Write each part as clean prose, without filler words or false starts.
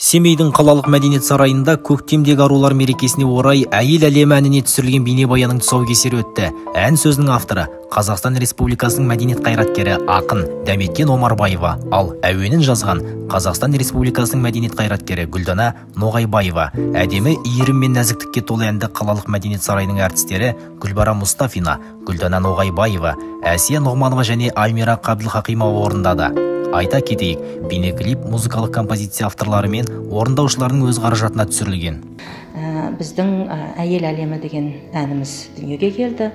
Семейдің қалалық мәдениет сарайында көктемдегі арулар мерекесіне орай «Әйел әлемі» әніне түсірілген бейнебаянның тұсаукесері өтті. Ән сөзінің авторы Қазақстан Республикасының мәдениет қайраткері, ақын Дәметкен Омарбаева, ал әуенін жазған Қазақстан Республикасының мәдениет қайраткері Гүлдана Ноғайбаева. Әдемі иірім мен нәзіктікке толы әнді қалалық мәдениет сарайының әртістері Гүлбара Мұстафина, Гүлдана Ноғайбаева, Әсия Нұғманова және Альмира Қабдылхақимова орындады. Айта кетейік, бейнеклип музыкалық композиция авторлары мен орындаушыларының өз қаражатына түсірілген. Біздің «Әйел әлемі» деген әніміз дүниеге келді.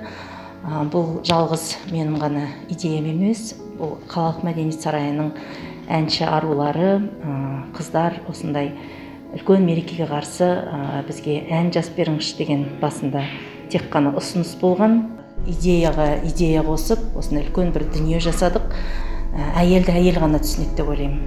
Бұл жалғыз менің ғана идеям емес, бұл қалалық мәдениет сарайының әнші арулары, қыздар осындай үлкен мерекеге қарсы бізге ән жазып беріңізші деген басында тек қана ұсыныс болған. Идеяға идея қосып, осындай үлкен бір дүние жасадық. Әйелді әйел ғана түсінеді деп ойлаймын.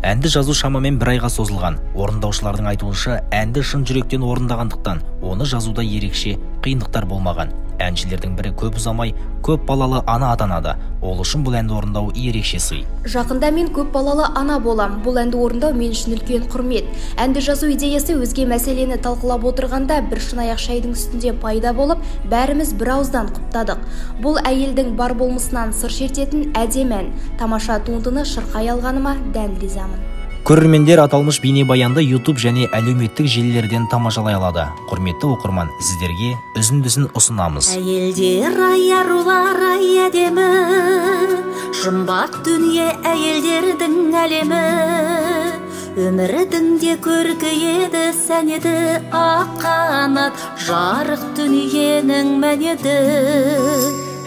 Әнді жазу шамамен бір айға созылған. Орындаушылардың айтуынша, әнді шын жүректен орындағандықтан, оны жазуда ерекше қиындықтар болмаған. Әншілердің бірі көп ұзамай көп балалы ана атанады. Ол үшін бұл әнді орындау ерекше сый. Жақында мен көп балалы ана болам. Бұл әнді орындау мен үшін үлкен құрмет. Әнді жазу идеясы өзге мәселені талқылап отырғанда бір шынаяқ шайдың үстінде пайда болып, бәріміз бір ауыздан құптадық. Бұл әйелдің бар болмысынан сыр шертетін әдемі ән. Тамаша туындыны шырқай алғаныма дән ризамын. Көрермендер аталмыш бейнебаянды YouTube және әлеуметтік желілерден тамашалай алады. Құрметті оқырман, сіздерге үзіндісін ұсынамыз. Әйелдер ай, арулар ай, әдемі, жұмбақ дүние әйелдердің әлемі. Өмірдің де көркі еді, сән еді, ақ қанат, жарық дүниенің мәні еді.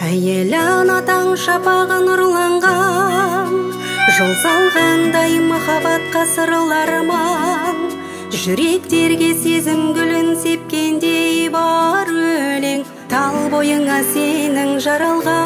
Әйел ана таң шапағы нұрланған, жол салғандай махаббатқа сырлы арман, жүректерге сезім гүлін сепкендей бар өлең, тал бойыңа сенің жаралған.